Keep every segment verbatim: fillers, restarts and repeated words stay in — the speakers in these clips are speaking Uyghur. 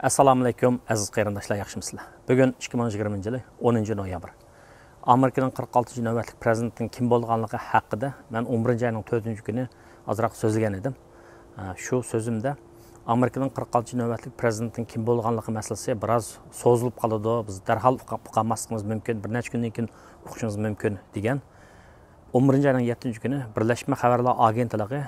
ئەسسالامۇئەلەيكۇم، ئەزىز قېرىنداشلار، ياخشىمۇسىلەر؟ بۈگۈن ئىككى مىڭ يىگىرمىنچى يىلى ئونىنچى نويابىر. ئامېرىكىنىڭ قىرىق ئالتىنچى نۆۋەتلىك پىرېزىدېنتىنىڭ كىم بولىدىغانلىقى ھەققىدە مەن ئون بىرىنچى ئاينىڭ تۆتىنچى كۈنى ئازراق سۆزلىگەن ئىدىم. ئە، شۇ سۆزۈمدە ئامېرىكىنىڭ قىرىق ئالتىنچى نۆۋەتلىك پىرېزىدېنتىنىڭ كىم بولىدىغانلىقى مەسىلىسى بىراز سوزۇلۇپ قالىدۇ، بىز دەرھال ئۇقا-، ئۇقالماسلىقىمىز مۇمكىن، بىر نەچچە كۈندىن كېيىن ئۇقۇشىمىز مۇمكىن، دېگەن. ئون بىرىنچى ئاينىڭ يەتتىنچى كۈنى بىرلەشمە خەۋەرلەر ئاگېنتلىقى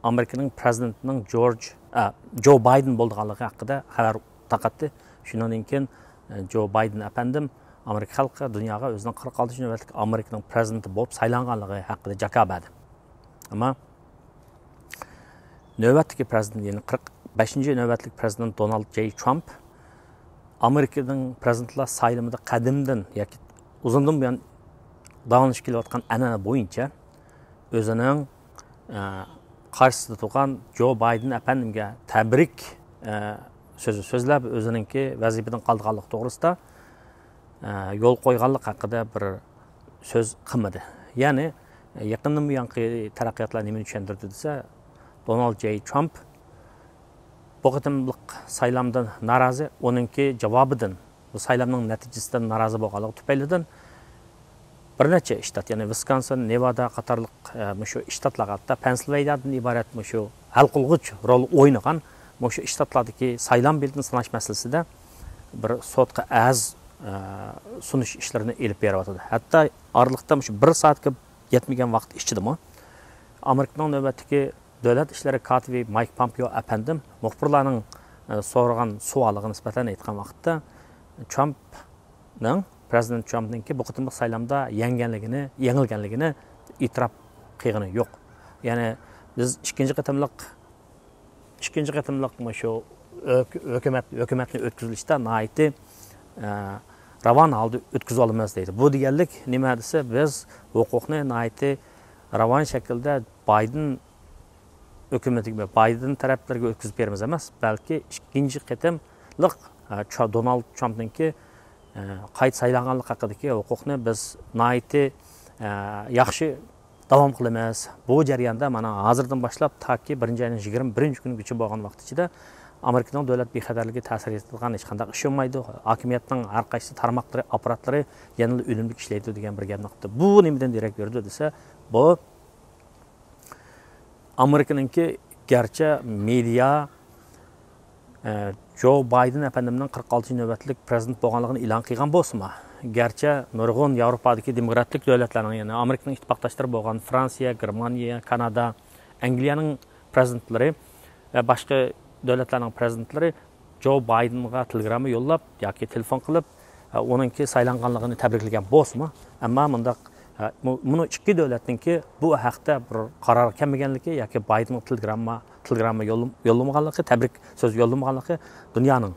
ئامېرىكىنىڭ پىرېزىدېنتىنىڭ جورج، ئە، جو بايدېن بولىدىغانلىقى ھەققىدە خەۋەر تارقاتتى. شۇنىڭدىن كېيىن، ئە، جو بايدېن ئەپەندىم ئامېرىكا خەلقى، دۇنياغا ئۆزىنىڭ قىرىق ئالتىنچى نۆۋەتلىك ئامېرىكىنىڭ پىرېزىدېنتى بولۇپ سايلانغانلىقى ھەققىدە جاكار بەردى. ئەمما نۆۋەتتىكى پىرېزىدېنت، يەنى قىرىق بەشىنچى نۆۋەتلىك پىرېزىدېنت دونالد جېي ترامپ ئامېرىكىنىڭ پىرېزىدېنتلار سايلىمىدا قەدىمدىن ياكى ئۇزۇندىن بۇيان داۋاملىشىپ كېلىۋاتقان ئەنئەنە بويىچە ئۆزىنىڭ، ئە، قارشىسىدا تۇرغان جو بايدېن ئەپەندىمگە تەبرىك، ئە، سۆزى سۆزلەپ، ئۆزىنىڭكى ۋەزىپىدىن قالىدىغانلىقى توغرىسىدا، ئە، يول قويغانلىق ھەققىدە بىر سۆز قىلمىدى. يەنى، يېقىندىن بۇيانقى تەرەققىياتلار نېمىنى چۈشەندۈردى دېسە، دونالد جېي ترامپ بۇ قېتىملىق سايلامدىن نارازى، ئۇنىڭكى جاۋابىدىن، بۇ سايلامنىڭ نەتىجىسىدىن نارازى بولغانلىقى تۈپەيلىدىن بىر نەچچە شتات، يەنى ۋىسكونسىن، نېۋادا قاتارلىق، ئە، مۇشۇ شتاتلارغا، ھەتتا پەنسىلۋانىيەدىن ئىبارەت مۇشۇ ھەل قىلغۇچ رول ئوينىغان مۇشۇ شتاتلاردىكى سايلام بېلىتىنى ساناش مەسىلىسىدە بىر سوتقا ئەرز، ئە، سۇنۇش ئىشلىرىنى ئېلىپ بېرىۋاتىدۇ. ھەتتا ئارىلىقتا مۇشۇ بىر سائەتكە يەتمىگەن ۋاقىت ئىچىدىمۇ ئامېرىكىنىڭ نۆۋەتتىكى دۆلەت ئىشلىرى كاتىپى مايك پومپېئو ئەپەندىم مۇخبىرلارنىڭ، ئە، سورىغان سوئالىغا نىسبەتەن ئېيتقان ۋاقىتتا، ترامپنىڭ، پىرېزىدېنت ترامپنىڭكى بۇ قېتىملىق سايلامدا يەڭگەنلىكىنى، يېڭىلگەنلىكىنى ئېتىراپ قىلغىنى يوق. يەنى بىز ئىككىنچى قېتىملىق، ئىككىنچى قېتىملىق مۇشۇ ھۆك-، ھۆكۈمەت، ھۆكۈمەتنى ئۆتكۈزۈلۈشتە ناھايىتى، ئە، راۋان ھالدا ئۆتكۈزۈۋالىمىز دەيدۇ. بۇ دېگەنلىك نېمە دېسە، بىز ھوقۇقنى ناھايىتى راۋان شەكىلدە بايدېن ھۆكۈمىتىگە، بايدېن تەرەپلىرىگە ئۆتكۈزۈپ بېرىمىز ئەمەس، بەلكى ئىككىنچى قېتىملىق، ئە، چا-، دونالد ترامپنىڭكى، ئە، قايتا سايلانغانلىقى ھەققىدىكى ھوقۇقنى بىز ناھايىتى، ئە، ياخشى داۋام قىلىمىز. بۇ جەرياندا مانا ھازىردىن باشلاپ تاكى بىرىنچى ئاينىڭ يىگىرمە بىرىنچى كۈنىگىچە بولغان ۋاقىت ئىچىدە ئامېرىكىنىڭ دۆلەت بىخەتەرلىكىگە تەسىر يېتىدىغان ھېچقانداق ئىش بولمايدۇ. ھاكىمىيەتنىڭ ھەر قايسى تارماقلىرى، ئاپپاراتلىرى يەنىلا ئۈنۈملۈك ئىشلەيدۇ دېگەن بىر گەپنى قىلدى. بۇ نېمىدىن دېرەك بېرىدۇ دېسە، بۇ ئامېرىكىنىڭكى گەرچە مېدىيا، ئە، جو بايدېن ئەپەندىمنىڭ قىرىق ئالتىنچى نۆۋەتلىك پىرېزىدېنت بولغانلىقىنى ئېلان قىلغان بولسىمۇ، گەرچە نۇرغۇن ياۋروپادىكى دېموكراتلىق دۆلەتلەرنىڭ، يەنى ئامېرىكىنىڭ ئىتتىپاقداشلىرى بولغان فرانسىيە، گېرمانىيە، كانادا، ئەنگلىيەنىڭ پىرېزىدېنتلىرى ۋە باشقا دۆلەتلەرنىڭ پىرېزىدېنتلىرى جو بايدېنغا تېلېگرامما يوللاپ ياكى تېلېفون قىلىپ، ئە، ئۇنىڭكى سايلانغانلىقىنى تەبرىكلىگەن بولسىمۇ، ئەمما مۇنداق، ئە، مۇ-، مۇنۇ ئىككى دۆلەتنىڭكى بۇ ھەقتە بىر قارارغا كەلمىگەنلىكى ياكى بايدېنغا تېلېگرامما، تېلېگرامما يوللىم-، يوللىمىغانلىقى، تەبرىك سۆز يوللىمىغانلىقى دۇنيانىڭ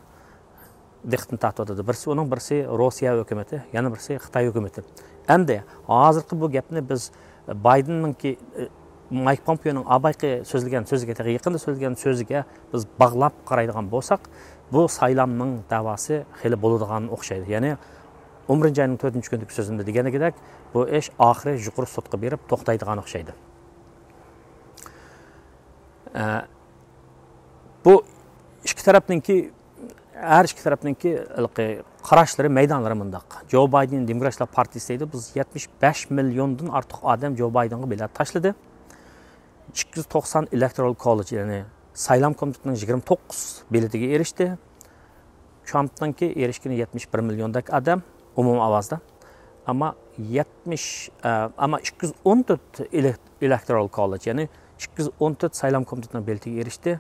دىققىتىنى تارتىۋاتىدۇ. بىرسى ئۇنىڭ، بىرسى روسىيە ھۆكۈمىتى، يەنە بىرسى خىتاي ھۆكۈمىتى. ئەمدى ھازىرقى بۇ گەپنى بىز بايدېننىڭكى، ئە، مايك پومپېئونىڭ ئابايقى سۆزلىگەن سۆزىگە، تېخى يېقىندا سۆزلىگەن سۆزىگە بىز باغلاپ قارايدىغان بولساق، بۇ سايلامنىڭ دەۋاسى خېلى بولىدىغان ئوخشايدۇ. يەنى ئون بىرىنچى ئاينىڭ تۆتىنچى كۈنىدىكى سۆزۈمدە دېگىنىدەك، بۇ ئىش ئاخىرى يۇقىرى سوتقا بېرىپ توختايدىغان ئوخشايدۇ. ئە، بۇ ئىككى تەرەپنىڭكى، ھەر ئىككى تەرەپنىڭكى ھېلىقى قاراشلىرى، مەيدانلىرى مۇنداق. جو بايدېن دېموكراتلار پارتىيىسى دەيدۇ، بىز يەتمىش بەش مىليوندىن ئارتۇق ئادەم جو بايدېنغا بېلەت تاشلىدى. ئىككى يۈز توقسان ئېلېكتورال كوللېج، يەنى سايلام كومىتېتىنىڭ يىگىرمە توققۇز بېلىتىگە ئېرىشتى. ترامپنىڭكى ئېرىشكىنى يەتمىش بىر مىليوندەك ئادەم ئومۇمىي ئاۋازدا. ئەمما يەتمىش، ئە، ئەمما ئىككى يۈز ئون تۆت ئېلېك-، ئېلېكتورال كوللېج، يەنى ئىككى يۈز ئون تۆت سايلام كومىتېتىنىڭ بېلىتىگە ئېرىشتى.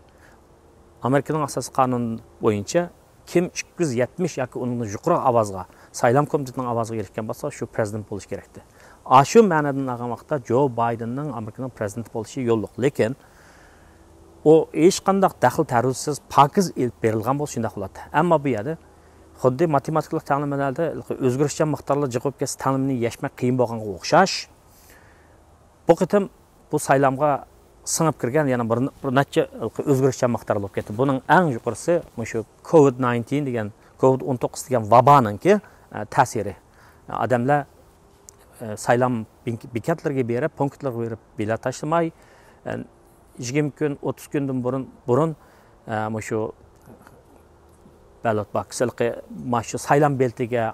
ئامېرىكىنىڭ ئاساسىي قانۇنى بويىچە كىم ئىككى يۈز يەتمىش ياكى ئۇنىڭدىن يۇقىرى ئاۋازغا، سايلام كومىتېتىنىڭ ئاۋازىغا ئېرىشكەن بولسا، شۇ پىرېزىدېنت بولۇشى كېرەكتى. ئاشۇ مەنىدىن ئالغان ۋاقىتتا جو بايدېننىڭ ئامېرىكىنىڭ پىرېزىدېنت بولۇشى يوللۇق. لېكىن ئۇ ھېچقانداق دەخلى تەرۇزسىز پاكىز ئېلىپ بېرىلغان بولسا شۇنداق بولاتتى. ئەمما بۇ يەردە خۇددى ماتېماتىكىلىق تەڭلىمىلەردە ئۆزگىرىشچان مىقدارلار جىق بولۇپ كەتسە، تەڭلىمىنى يەشمەك قىيىن بولغانغا ئوخشاش، بۇ قېتىم بۇ سايلامغا سىڭىپ كىرگەن يەنە بىر، بىر نەچچە ئۆزگىرىشچان مىقدار بولۇپ كەتتى. بۇنىڭ ئەڭ يۇقىرىسى مۇشۇ كوۋىد ناينتىن دېگەن، كوۋىد ئون توققۇز دېگەن ۋابانىڭكى، ئە، تەسىرى. ئادەملەر، ئە، سايلام بېك-، بېكەتلىرىگە بېرىپ، پونكىتلارغا بېرىپ بېلەت تاشلىماي، ئە، يىگىرمە كۈن، ئوتتۇز كۈندىن بۇرۇن، بۇرۇن، ئە، مۇشۇ بەلوت باكس ھېلىقى مانا شۇ سايلام بېلىتىگە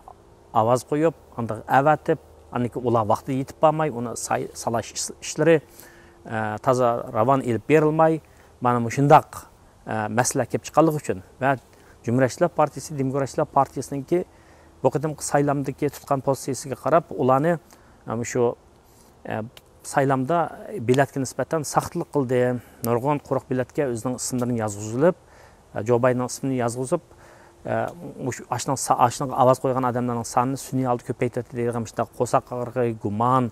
ئاۋاز قويۇپ، ئاندىن ئەۋەتىپ، ئاندىن كېيىن ئۇلار ۋاقتىدا يېتىپ بارماي، ئۇنى ساي-، سالاش ئىش-، ئىشلىرى، ئە، تازا راۋان ئېلىپ بېرىلماي، مانا مۇشۇنداق، ئە، مەسىلە كېلىپ چىققانلىقى ئۈچۈن ۋە جۇمھۇرىيەتچىلەر پارتىيىسى، دېموكراتچىلار پارتىيىسىنىڭكى بۇ قېتىمقى سايلامدىكى تۇتقان پوزىتسىيىسىگە قاراپ، ئۇلارنى، ئە، مۇشۇ ئە، سايلامدا بېلەتكە نىسبەتەن ساختىلىق قىلدى. نۇرغۇن قۇرۇق بېلەتكە ئۆزىنىڭ ئىسىملىرىنى يازغۇزۇلۇپ، ئە، جو بايدېننىڭ ئىسمىنى يازغۇزۇپ، ئە، مۇشۇ ئاشنىڭ سا-، ئاشنىڭ ئاۋاز قويغان ئادەملەرنىڭ سانىنى سۈنئىي ھالدا كۆپەيتىۋەتتى دەيدىغان مۇشۇنداق قورساق ئاغرىقى، گۇمان.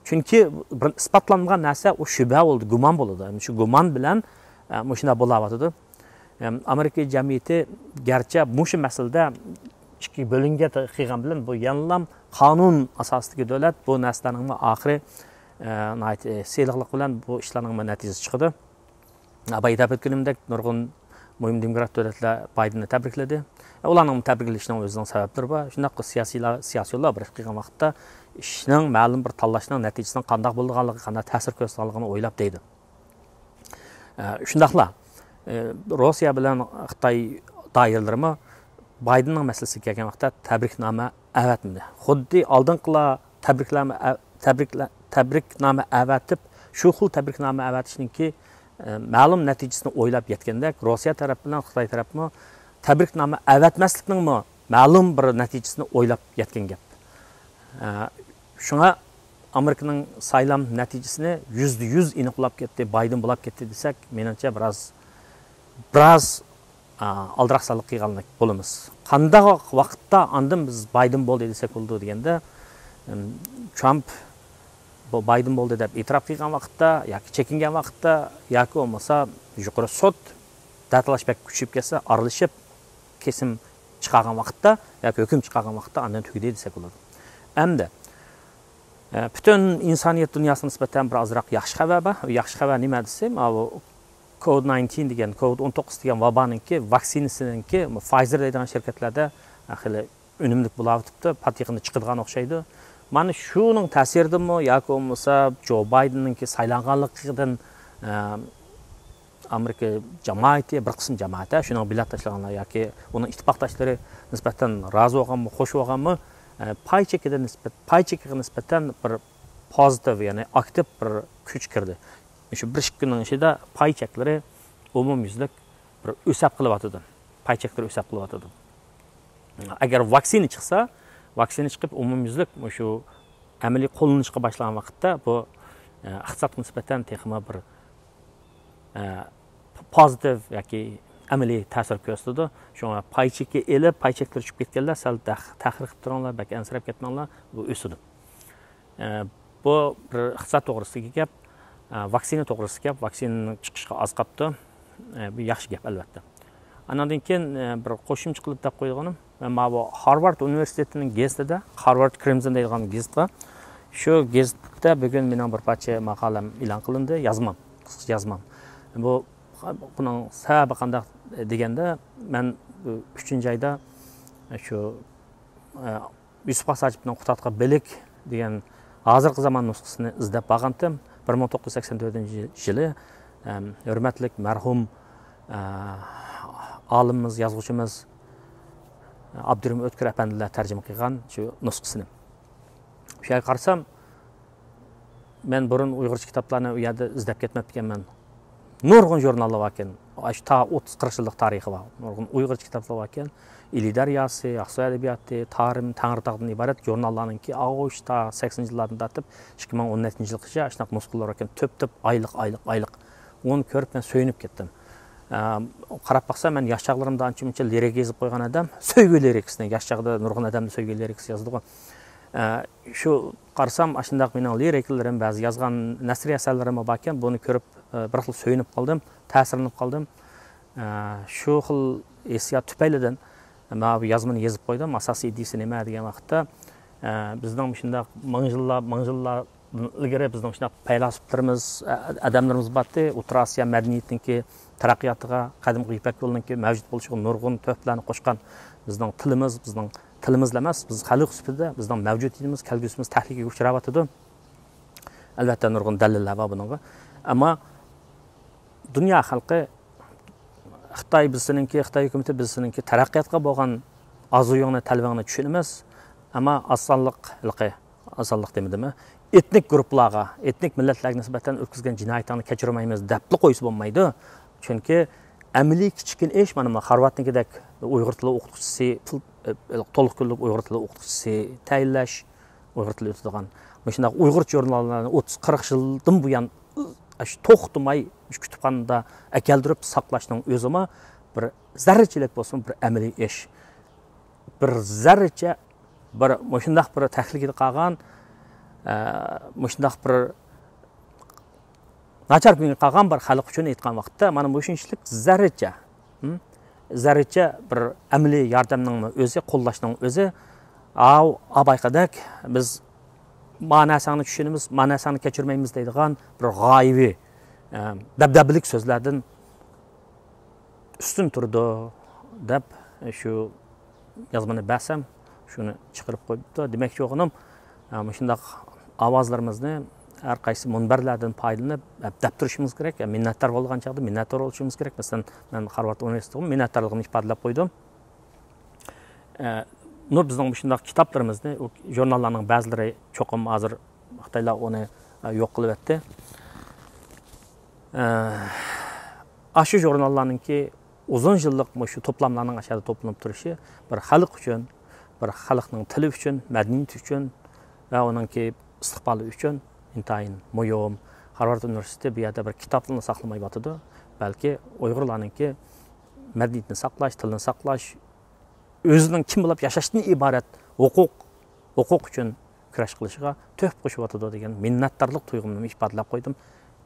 چۈنكى بىر ئىسپاتلانمىغان نەرسە ئۇ شۈبھە بولىدۇ، گۇمان بولىدۇ. شۇ گۇمان بىلەن، ئە، مۇشۇنداق بولاۋاتىدۇ. ئەم، ئامېرىكا جەمئىيىتى گەرچە مۇشۇ مەسىلىدە ئىككىگە بۆلۈنگەن قىلغان بىلەن، بۇ يەنىلا قانۇن ئاساسىدىكى دۆلەت، بۇ نەرسىلەرنىڭمۇ ئاخىرى، ئە، ناھايىتى سىلىقلىق بىلەن بۇ ئىشلارنىڭمۇ نەتىجىسى چىقىدۇ. بايا دەپ ئۆتكىنىمدەك، نۇرغۇن مۇھىم دېموكرات دۆلەتلەر بايدېننى تەبرىكلىدى. ئۇلارنىڭ تەبرىكلىشىنىڭ ئۆزىنىڭ سەۋەبلىرى بار. شۇنداق سىياسىيلار، سىياسىيونلار بىر ئىش قىلغان ۋاقىتتا ئىشنىڭ مەلۇم بىر تاللاشنىڭ نەتىجىسىنىڭ قانداق بولىدىغانلىقى، قانداق تەسىر كۆرسىتىدىغانلىقىنى ئويلاپ دەيدۇ. ئە، شۇنداقلا، ئە، روسىيە بىلەن خىتاي دائىرىلىرىمۇ بايدېننىڭ مەسىلىسىگە كەلگەن ۋاقىتتا تەبرىكنامە ئەۋەتمىدى. خۇددى ئالدىنقىلار تەبرىكلەمە ئە-، تەبرىكلە-، تەبرىكنامە ئەۋەتىپ، شۇ خىل تەبرىكنامە ئەۋەتىشنىڭكى، ئە، مەلۇم نەتىجىسىنى ئويلاپ يەتكەندەك، روسىيە تەرەپ بىلەن خىتاي تەرەپمۇ تەبرىكنامە ئەۋەتمەسلىكنىڭمۇ مەلۇم بىر نەتىجىسىنى ئويلاپ يەتكەن گەپ. ئە، شۇڭا ئامېرىكىنىڭ سايلام نەتىجىسىنى يۈزدە يۈز ئېنىقلاپ كەتتى، بايدېن بولاپ كەتتى دېسەك، مېنىڭچە بىراز، بىراز، ئا، ئالدىراقسانلىق قىلغاندەك بولىمىز. قانداق ۋاقىتتا ئاندىن بىز بايدېن بولدى دېسەك بولىدۇ دېگەندە، ئىم، ترامپ بۇ بايدېن بولدى دەپ ئېتىراپ قىلغان ۋاقىتتا ياكى چېكىنگەن ۋاقىتتا ياكى بولمىسا يۇقىرى سوت دەتالاش بەك كۈچىيىپ كەتسە ئارىلىشىپ كېسىم چىقارغان ۋاقىتتا ياكى ھۆكۈم چىقارغان ۋاقىتتا ئاندىن تۈگىدى دېسەك بولىدۇ. ئەمدى، ئە، پۈتۈن ئىنسانىيەت دۇنياسىغا نىسبەتەن بىر ئازراق ياخشى خەۋەر بار. ياخشى خەۋەر نېمە دېسە، ماۋۇ كوۋىد ناينتىن دېگەن، كوۋىد ئون توققۇز دېگەن ۋابانىڭكى ۋاكسىنىسىنىڭكى فايزېر دەيدىغان شىركەتلەردە خېلى ئۈنۈملۈك بولاۋېتىپتۇ، پات يېقىندا چىقىدىغان ئوخشايدۇ. مانا شۇنىڭ تەسىرىدىنمۇ ياكى بولمىسا جو بايدېننىڭكى سايلانغانلىقىدىن، ئە، ئامېرىكا جامائىتى، بىر قىسىم جامائەت، شۇنىڭغا بېلەت تاشلىغانلار ياكى ئۇنىڭ ئىتتىپاقداشلىرى نىسبەتەن رازى بولغانمۇ، خوش بولغانمۇ، ئە، پاي چېكىدە نىسبەت، پاي چېكىگە نىسبەتەن بىر پوزىتىپ، يەنى ئاكتىپ بىر كۈچ كىردى. شۇ بىر ئىككى كۈننىڭ ئىچىدە پاي چەكلىرى ئومۇميۈزلۈك بىر ئۆسەپ قېلىۋاتىدۇ. پاي چەكلىرى ئۆسەپ قېلىۋاتىدۇ. ئەگەر ۋاكسىنا چىقسا، ۋاكسىنا چىقىپ ئومۇميۈزلۈك مۇشۇ ئەمەلىي قوللىنىشقا باشلىغان ۋاقىتتا بۇ، ئە، ئىقتىسادقا نىسبەتەن تېخىمۇ بىر، ئە، پوزىتىپ ياكى ئەمەلىي تەسىر كۆرسىتىدۇ. شۇڭا پاي چېكى ئېلىپ، پاي چەكلىرى چۈشۈپ كەتكەنلەر سەل تەخ-، تەخىر قىلىپ تۇرۇڭلار، بەك ئەنسىرەپ كەتمەڭلار، بۇ ئۆسىدۇ. ئە، بۇ بىر ئىقتىساد توغرىسىدىكى گەپ، ئە، ۋاكسىنا توغرىسىدىكى گەپ، ۋاكسىنىنىڭ چىقىشقا ئاز قاپتۇ. ئە، بۇ ياخشى گەپ، ئەلۋەتتە. ئاندىن كېيىن، ئە، بىر قوشۇمچە قىلىپ دەپ قويغىنىم، مەن ماۋۇ خارۋارد ئۇنىۋېرسىتېتىنىڭ گېزىتىدە، خارۋارد كرىمزون دەيدىغان گېزىت بار. شۇ گېزىتتە بۈگۈن مېنىڭ بىر پارچە ماقالەم ئېلان قىلىندى، يازمام، قىسقىچە يازمام. بۇ، بۇنىڭ سەۋەبى قانداق دېگەندە، مەن بۇ ئۈچىنچى ئايدا شۇ، ئە، يۈسۈپ خاس ھاجىپنىڭ قۇتادغا بىلىك دېگەن ھازىرقى زامان نۇسخىسىنى ئىزدەپ بارغانتىم. بىر مىڭ توققۇز يۈز سەكسەن تۆتىنچى يىلى، ئەم، ھۆرمەتلىك مەرھۇم، ئە، ئالىمىمىز، يازغۇچىمىز ئابدۇرېھىم ئۆتكۈر ئەپەندىلەر تەرجىمە قىلغان شۇ نۇسخىسىنى. شۇ يەرگە قارىسام، مەن بۇرۇن ئۇيغۇرچە كىتابلارنى ئۇ يەردە ئىزدەپ كەتمەپتىكەنمەن. نۇرغۇن ژۇرناللار باركەن. ئاشۇ تا ئوتتۇز قىرىق يىللىق تارىخى بار. نۇرغۇن ئۇيغۇرچە كىتابلار باركەن. ئىلى دەرياسى، ئاقسۇ ئەدەبىياتى، تارىم، تەڭرىتاغدىن ئىبارەت ژۇرناللارنىڭكى ئاۋۇ تا سەكسىنىنچى يىللاردىن تارتىپ ئىككى مىڭ ئون نەچچىنچى يىلغىچە ئاشۇنداق نۇسخىلار باركەن. تۈپ-تۈپ ئايلىق، ئايلىق، ئايلىق. ئۇنى كۆرۈپ مەن سۆيۈنۈپ كەتتىم. ئە، قاراپ باقسام، مەن ياش چاغلىرىمدا ئانچە-مۇنچە لىرىك يېزىپ قويغان ئادەم، سۆيگۈ لىرىكىسىنى، ياش چاغدا نۇرغۇن ئادەم سۆيگۈ لىرىكىسى يازىدىغۇ. ئە، شۇ قارىسام، ئاشۇنداق مېنىڭ لىرىكىلىرىم، بەزى يازغان نەسرىي ئەسەرلىرىممۇ باركەن، بۇنى كۆرۈپ، ئە، بىر خىل سۆيۈنۈپ قالدىم، تەسىرلىنىپ قالدىم. ئە، شۇ خىل ھېسسىيات تۈپەيلىدىن مانا بۇ يازمىنى يېزىپ قويدۇم. ئاساسىي ئىدىيىسى نېمە دېگەن ۋاقىتتا، ئە، بىزنىڭ مۇشۇنداق مىڭ يىللار، مىڭ يىللار ئىلگىرى بىزنىڭ شۇنداق پەيلاسوپلىرىمىز، ئە، ئادەملىرىمىز بارتى. ئوتتۇرا ئاسىيا مەدەنىيىتىنىڭكى تەرەققىياتىغا، قەدىمكى يىپەك يولىنىڭكى مەۋجۇت بولۇشىغا نۇرغۇن تۆھپىلەرنى قوشقان بىزنىڭ تىلىمىز، بىزنىڭ تىلىمىزلا ئەمەس، بىز خەلق سۈپىتىدە بىزنىڭ مەۋجۇدىيىتىمىز، كەلگۈسىمىز تەھلىكىگە ئۇچراۋاتىدۇ. ئەلۋەتتە، نۇرغۇن دەلىللەر بار بۇنىڭغا. ئەمما دۇنيا خەلقى خىتاي بىزنىڭكى، خىتاي ھۆكۈمىتى بىزنىڭكى تەرەققىياتقا بولغان ئارزۇيۇڭنى، تەلىپىڭنى چۈشىنىمىز. ئەمما ئاز سانلىق، ھېلىقى ئاز سانلىق دېمىدىممۇ؟ ئېتنىك گۇرۇپپىلارغا، ئېتنىك مىللەتلەرگە نىسبەتەن ئۆتكۈزگەن جىنايىتىڭنى كەچۈرمەيمىز دەپلا قويسا بولمايدۇ. چۈنكى ئەمەلىي كىچىككىنە ئىش، مانا، مانا خارۋاردنىڭكىدەك ئۇيغۇر تىلى ئوقۇتقۇچىسى، تىل-، ئە، تولۇق كۈنلۈك ئۇيغۇر تىلى ئوقۇتقۇچىسى تەيىنلەش، ئۇيغۇر تىلى ئۆتىدىغان. مۇشۇنداق ئۇيغۇرچە ژۇرناللارنى ئوتتۇز، قىرىق يىلدىن بۇيان، ئاشۇ توختىماي شۇ كۇتۇپخانىدا ئەكەلدۈرۈپ ساقلاشنىڭ ئۆزىمۇ بىر زەررىچىلىك بولسىمۇ بىر ئەمەلىي ئىش. بىر زەررىچە بىر مۇشۇنداق بىر تەھلىكىدە قالغان، ئە، مۇشۇنداق بىر ناچار كۈنگە قالغان بىر خەلق ئۈچۈن ئېيتقان ۋاقىتتا، مانا مۇشۇنچىلىك زەررىچە، ھىم، زەررىچە بىر ئەمەلىي ياردەمنىڭمۇ ئۆزى، قوللاشنىڭ ئۆزى، ئاۋۇ، ئابايقىدەك، بىز ما نەرسەڭنى چۈشىنىمىز، ما نەرسەڭنى كەچۈرمەيمىز دەيدىغان بىر غايىۋى، ئە، دەبدەبىلىك سۆزلەردىن ئۈستۈن تۇرىدۇ دەپ، شۇ يازمىنى بەرسەم، شۇنى چىقىرىپ قويۇپتۇ. دېمەكچى بولغىنىم، ئە، مۇشۇنداق ئاۋازلىرىمىزنى ھەر قايسى مۇنبەرلەردىن پايدىلىنىپ، ئە، دەپ تۇرۇشىمىز كېرەك. ئە، مىننەتدار بولىدىغان چاغدا مىننەتدار بولۇشىمىز كېرەك. مەسىلەن، مەن خارۋارد ئۇنىۋېرسىتېتىغا مىننەتدارلىقىمنى ئىپادىلەپ قويدۇم. ئە، نۇر بىزنىڭ مۇشۇنداق كىتابلىرىمىزنى، ئۇ ژۇرناللارنىڭ بەزىلىرى چوقۇم ھازىر خىتايلار ئۇنى، ئە، يوق قىلىۋەتتى. ئە، ئاشۇ ژۇرناللارنىڭكى ئۇزۇن يىللىق مۇشۇ توپلاملارنىڭ ئاشۇ يەردە توپلىنىپ تۇرۇشى بىر خەلق ئۈچۈن، بىر خەلقنىڭ تىلى ئۈچۈن، مەدەنىيىتى ئۈچۈن ۋە ئۇنىڭكى ئىستىقبالى ئۈچۈن ئىنتايىن مۇھىم. خارۋارد ئۇنىۋېرسىتېتى بۇ يەردە بىر كىتابنىلا ساقلىمايۋاتىدۇ، بەلكى ئۇيغۇرلارنىڭكى مەدەنىيىتىنى ساقلاش، تىلىنى ساقلاش، ئۆزىنىڭ كىم بولۇپ ياشاشتىن ئىبارەت ھوقۇق، ھوقۇق ئۈچۈن كۈرەش قىلىشىغا تۆھپە قوشۇۋاتىدۇ دېگەن مىننەتدارلىق تۇيغۇمنى ئىپادىلەپ قويدۇم.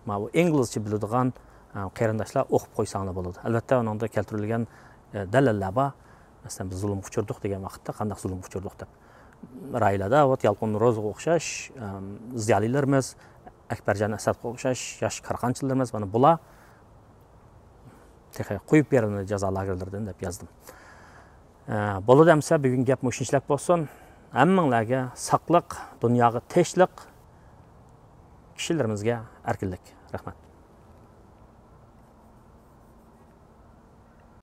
ماۋۇ ئىنگلىزچە بىلىدىغان، ئە، قېرىنداشلار ئوقۇپ قويساڭلار بولىدۇ. ئەلۋەتتە، ئۇنىڭدا كەلتۈرۈلگەن، ئە، دەلىللەر بار. مەسىلەن، بىز زۇلۇمغا ئۇچرىدۇق دېگەن ۋاقىتتا قانداق زۇلۇمغا ئۇچرىدۇق دەپ. رايلاردا، ئەۋەت، يالقۇن روزىغا ئوخشاش، ئەم، زىيالىيلىرىمىز، ئەكبەرجان ئەسەدقا ئوخشاش ياش كارخانىچىلىرىمىز، مانا بۇلار تېخى قويۇپ بېرىلمىدى جازا لاگېرلىرىدىن دەپ يازدىم. ئە، بولىدۇ ئەمسە، بۈگۈن گەپ مۇشۇنچىلىك بولسۇن. ھەممىڭلارگە ساقلىق، دۇنياغا تىنچلىق، كىشىلىرىمىزگە ئەركىنلىك. رەھمەت.